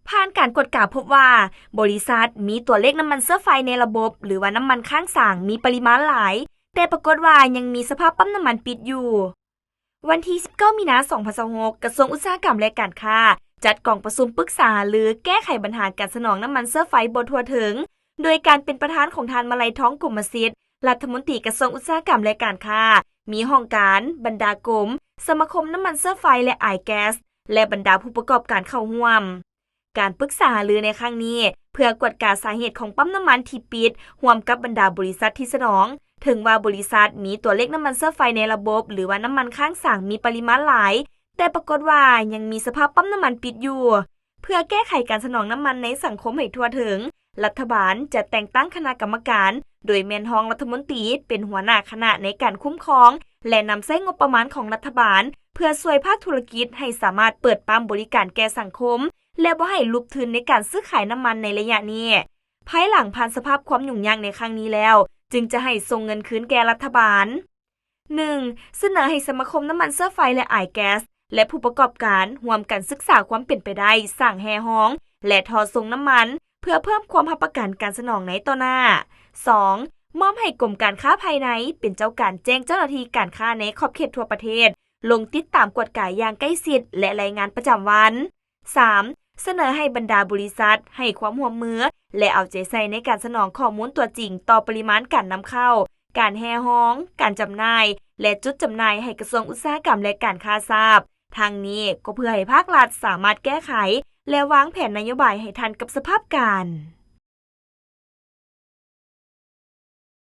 ຜ່ານການກວດກາພົບວ່າ ບໍລິສັດມີຕົວເລກນ້ຳມັນເຊື້ອໄຟໃນລະບົບ ຫຼືວ່ານ້ຳມັນຄ້າງສາງມີປະລິມານຫຼາຍ, ແຕ່ປາກົດວ່າຍັງມີສະພາບປ້ຳນ້ຳມັນປິດຢູ່. ວັນທີສິບເກົ້າ ມີນາ ສອງພັນຊາວຫົກ ກະຊວງອຸດສາຫະກຳ ແລະ ການຄ້າ ຈັດກອງປະຊຸມປຶກສາຫາລືແກ້ໄຂບັນຫາການສະໜອງນ້ຳມັນເຊື້ອໄຟບໍ່ທົ່ວເຖິງ ໂດຍການເປັນປະທານຂອງທ່ານ ມະໄລທອງ ກົມມະສິດ ລັດຖະມົນຕີກະຊວງອຸດສາຫະກຳ ແລະ ການຄ້າ, ມີຫ້ອງການ, ບັນດາກົມ, ສະມາຄົມນ້ຳມັນເຊື້ອໄຟ ແລະ ອາຍແກັສ ແລະ ບັນດາຜູ້ປະກອບການເຂົ້າຮ່ວມ. ການປຶກສາຫາລືໃນຄັ້ງນີ້ ເພື່ອກວດກາສາເຫດຂອງປ້ຳນ້ຳມັນທີ່ປິດ ຮ່ວມກັບບັນດາບໍລິສັດທີ່ສະໜອງ. ເຖິງວ່າບໍລິສັດມີຕົວເລກນ້ຳມັນເຊື້ອໄຟໃນລະບົບ ຫຼືວ່ານ້ຳມັນຄ້າງສາງມີປະລິມານຫຼາຍ, ແຕ່ປາກົດວ່າຍັງມີສະພາບປ້ຳນ້ຳມັນປິດຢູ່. ເພື່ອແກ້ໄຂການສະໜອງນ້ຳມັນໃນສັງຄົມໃຫ້ທົ່ວເຖິງ, ລັດຖະບານຈະແຕ່ງຕັ້ງຄະນະກຳມະການ ໂດຍແມ່ນຮອງລັດຖະມົນຕີເປັນຫົວໜ້າຄະນະໃນການຄຸ້ມຄອງ ແລະ ນຳໃຊ້ງົບປະມານຂອງລັດຖະບານ ເພື່ອຊ່ວຍພາກທຸລະກິດໃຫ້ສາມາດເປີດປ້ຳບໍລິການແກ່ສັງຄົມ ແລະ ບໍ່ໃຫ້ຫຼຸບທຶນໃນການຊື້ຂາຍນ້ຳມັນໃນໄລຍະນີ້. ພາຍຫຼັງຜ່ານສະພາບຄວາມຫຍຸ້ງຍາກໃນຄັ້ງນີ້ແລ້ວ, ຈຶ່ງຈະໃຫ້ສົ່ງເງິນຄືນແກ່ລັດຖະບານ. ໜຶ່ງ, ສະເໜີໃຫ້ສະມາຄົມນ້ຳມັນເຊື້ອໄຟ ແລະ ອາຍແກັສ ແລະ ຜູ້ປະກອບການຮ່ວມກັນສຶກສາຄວາມເປັນໄປໄດ້ສ້າງແຮ່ຮອງ ແລະ ທໍ່ສົ່ງນ້ຳມັນ ເພື່ອເພີ່ມຄວາມຮັບປະກັນການສະໜອງໃນຕໍ່ໜ້າ. ສອງ, ມອບໃຫ້ກົມການຄ້າພາຍໃນເປັນເຈົ້າການແຈ້ງເຈົ້າໜ້າທີ່ການຄ້າໃນຂອບເຂດທົ່ວປະເທດ ລົງຕິດຕາມກວດກາຢ່າງໃກ້ຊິດ ແລະ ລາຍງານປະຈຳວັນ. ສາມ, ສະເໜີໃຫ້ບັນດາບໍລິສັດໃຫ້ຄວາມຮ່ວມມື ແລະ ເອົາໃຈໃສ່ໃນການສະໜອງຂໍ້ມູນຕົວຈິງຕໍ່ປະລິມານການນຳເຂົ້າ, ການແຮ່ຮອງ, ການຈຳໜ່າຍ ແລະ ຈຸດຈຳໜ່າຍໃຫ້ກະຊວງອຸດສາຫະກຳ ແລະ ການຄ້າຊາບ. ທັງນີ້ກໍເພື່ອໃຫ້ພາກລັດສາມາດແກ້ໄຂ ແລະ ວາງແຜນນະໂຍບາຍໃຫ້ທັນກັບສະພາບການ.